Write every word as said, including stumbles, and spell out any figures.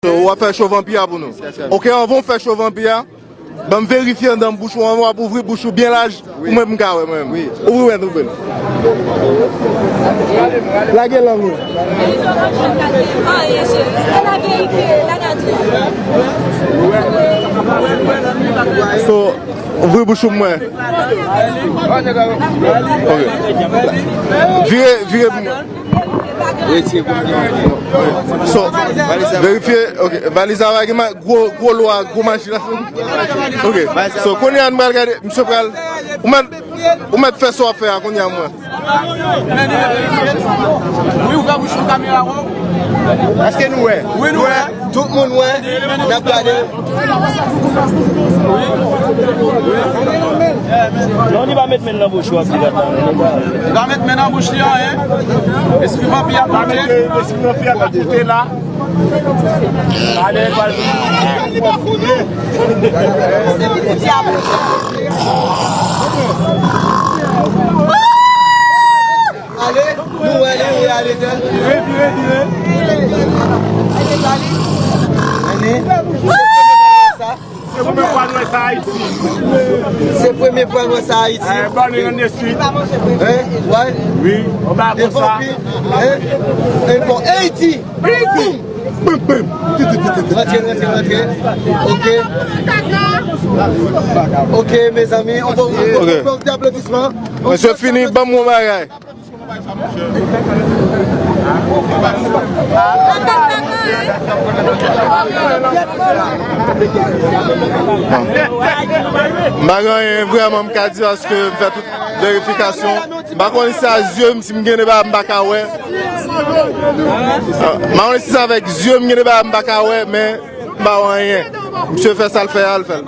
So, w ap fè cho vanpi a pou nou. Ok, anvan w fè cho vanpi a, ban m verifye anndan bouch ou an, w ap ouvri bouch ou byen laj pou mwen, m ka wè mwen menm. Ouvri w nèt, ouvri l. Lage lang ou. So, ouvri bouch ou pou mwen. Ok. Vire, vire pou mwen. So, verifye, ok, valiz la pa gen ma-, gwo, gwo lwa, gwo maji la. Ok, so, kounye a nou pral gade, misye pral, ou mèt, ou mèt fè sa w ap fè a, kounye a mwen. Wi, ou ka bouch sou kamera, wi. Èske nou wè? Wi, nou wè. Tout moun wè, n ap gade. Non, li pa met men nan bouch ou, ap di la. Li pa met men nan bouch li, anyen. Espri vanpi ap monte. Espri vanpi ap monte la. Ale, ale. Ale, nou wè li, nou wè ale, tè. Vire, vire, vire. Ale, ale. Se premye fwa nou wè sa Ayiti. Se premye fwa nou wè sa Ayiti. Eh, bon, nou nan de suite. Hein? Ouais. Wi, on va konsa. Hein? Eh, bon, Ayiti. Boum. Boum, boum. Rantre, rantre, rantre. Ok. Ok, mezanmi, on va, on va, on va, on va, applaudissement. Mesye fini, ban m yon bagay. M pa gen anyen vrèman m ka di paske m fè tout verifikasyon. M pa konnen si se a zye m, si m gen de bagay m pa ka wè. M pa konnen si se avèk zye m gen de bagay m pa ka wè, men m pa wè anyen. Misye fè sa l fè a, l fè l.